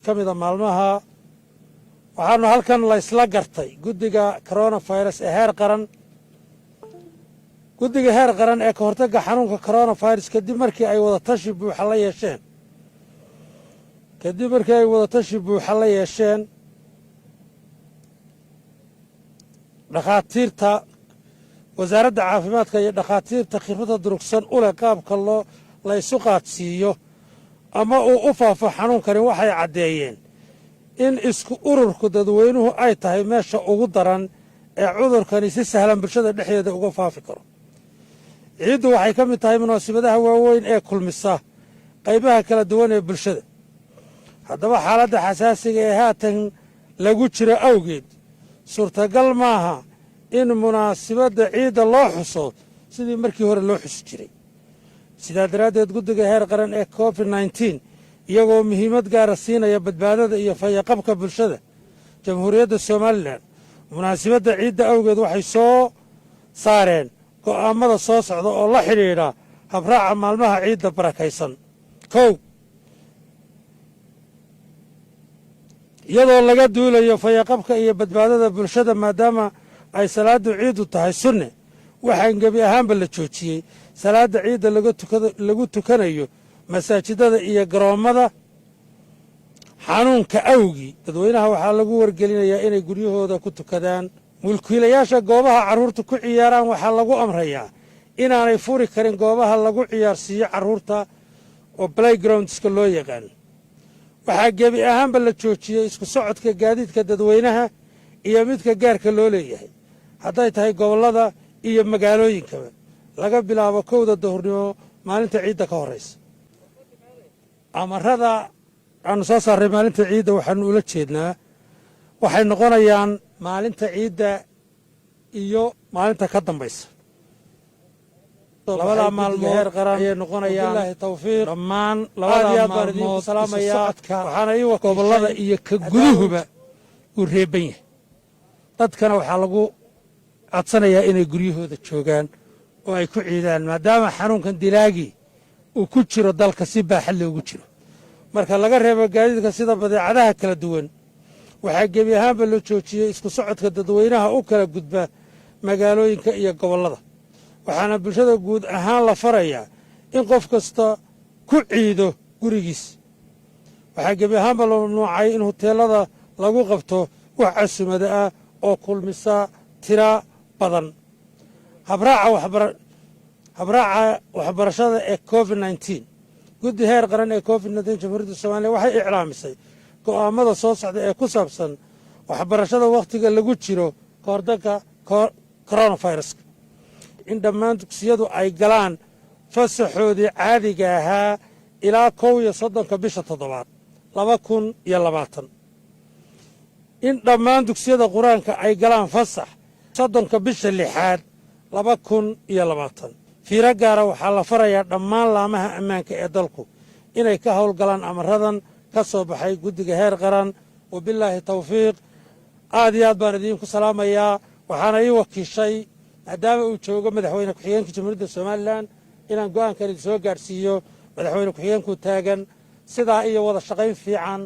ka mida maalmaha. Waxaanu halkan la isla gartay guddiga coronavirus ee heer qaran, guddiga heer qaran ee ka hortagga xanuunka coronavirus, kadib markii ay wadatashi buuxa la yeesheen dhakhaatiirta wasaaradda caafimaadka iyo dhakhaatiirta khibradda durugsan u leh qaabka loo la ysu qaadsiiyo ama uu u faafo xanuunkani, waxay caddeeyeen in isku ururku dadweynuhu ay tahay meesha ugu daran ee cudurkani si sahlan bulshada dhexdeeda uga faafi karo. Ciiddu waxay ka mid tahay munaasibadaha waaweyn ee kulmisa qaybaha kala duwan ee bulshada. Haddaba, xaaladda xasaasiga ee haatan lagu jiro awgeed, suurtagal maaha in munaasibadda ciidda loo xuso sidii markii hore loo xusi jiray. Sidaa daraaddeed, guddiga heer qaran ee COVID-19, iyagoo muhiimad gaara siinaya badbaadada iyo fayaqabka bulshada Jamhuuriyadda Somalilan, munaasibadda ciidda awgeed waxay soo saareen go'aammada soo socda oo la xidhiidha habraaca maalmaha ciidda barakaysan. 1, iyadoo laga duulayo fayaqabka iyo badbaadada bulshada, maadaama ay salaaddu ciiddu tahay sunne, waxaan gebi ahaanba la joojiyey salaadda ciidda lagu tukanayo masaajidada iyo garoommada xanuunka awgii. Dadweynaha waxaa lagu wargelinayaa inay guryahooda ku tukadaan. Mulkiilayaasha goobaha carruurta ku ciyaaraan waxaa lagu amrayaa inaanay furi karin goobaha lagu ciyaarsiiyo carruurta oo playgroundska loo yaqaan. Waxaa gebi ahaanba la joojiyey isku socodka gaadiidka dadweynaha iyo midka gaarka loo leeyahay, hadday tahay gobollada iyo magaalooyinkaba, laga bilaabo 1da duhurnimo maalinta ciidda ka horraysa. Amarada aanu soo saarray maalinta ciidda waxaanu ula jeednaa waxay noqonayaan maalinta ciidda iyo maalinta ka dambaysa. Labadaa maalmood heer qaran ayay noqonayaan. Tawfiiq dhammaan labadaa maalmood socodka waxaana ii gobollada iyo ka guduhuba uu reeban yahay. Dadkana waxaa lagu codsanayaa inay guryahooda joogaan oo ay ku ciidaan, maadaama xanuunkan dilaagii uu ku jiro dalka si baaxad loogu jiro. Marka laga reebo gaadiidka sida badeecadaha kala duwan, waxaa gebi ahaanba la joojiyey isku socodka dadweynaha u kala gudba magaalooyinka iyo gobollada. Waxaana bulshada guud ahaan la farayaa in qof kasta ku ciido gurigiis. Waxaa gebi ahaanba la mamnuucay in huteelada lagu qabto wax casumada ah oo kulmisa tira badan. Habraaca waxbarashada ee COVID-19. Guddi heer qaran ee COVID-19 Jamhuuriyadda Somaliya waxay iclaamisay go'aamada soo socda ee ku saabsan waxbarashada wakhtiga lagu jiro kahortagga coronaviruska: in dhammaan dugsiyadu ay galaan fasaxoodii caadiga ahaa ilaa 31-ka bisha toddobaad 2020; in dhammaan dugsiyada Qur-aanka ay galaan fasax 30-ka bisha lixaad 2020. Fiiro gaara waxaa la farayaa dhammaan laamaha ammaanka ee dalku inay ka howlgalaan amaradan ka soo baxay guddiga heer qaran. Wabilaahi tawfiiq. Aad iyo aad baan idiinku salaamayaa. Waxaana ii wakiishay, maadaama uu joogo madaxweyne ku-xigeenka Jamhuuriyadda Somalilan, inaan go'aankan idin soo gaadhsiiyo. Madaxweyne ku-xigeenku taagan. Sidaa iyo wada shaqayn fiican.